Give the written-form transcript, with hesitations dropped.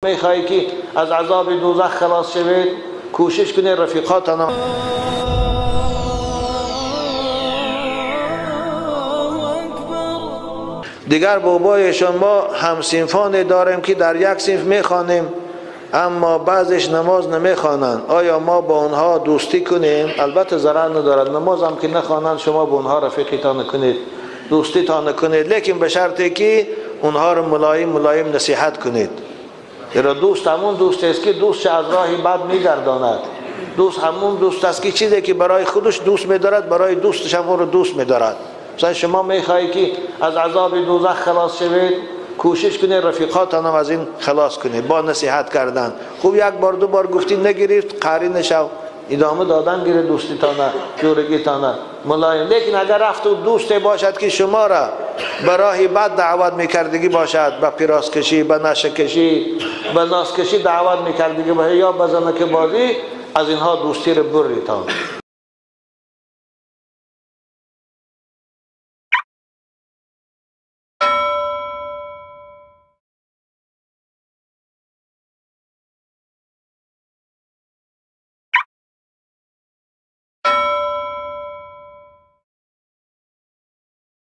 میخوایی که از عذاب دوزخ خلاص شوید، کوشش کنید رفیقاتان. دیگر بابایشان ما هم صنفان داریم که در یک صنف میخوانیم، اما بعضش نماز نمیخوانند. آیا ما با آنها دوستی کنیم؟ البته ضرر ندارد، نماز هم که نخوانند شما با آنها رفیقیتان کنید، دوستیتان کنید، لیکن به شرطی که اونها رو ملایم ملایم نصیحت کنید. زیرا دوست همون دوست است که دوست از راه بد میگرداند. دوست همون دوست است که چیزی که برای خودش دوست میدارد برای دوستش هم اون رو دوست میدارد. مثلا شما میخوایی که از عذاب دوزخ خلاص شوید، کوشش کنید رفیقاتان هم از این خلاص کنید با نصیحت کردن. خوب یک بار دو بار گفتی نگرفت، قاری نشو، ادامه دادن گیره دوستیتانه، جورگیتانه ملایم. لیکن اگر رفت و دوست باشد که شما را به راه بد دعوت میکردگی باشد، به پیراز کشی، به نشه کشی، به ناس کشی دعوت میکردگی باشد یا به زنک بازی، از اینها دوستی را بریتان.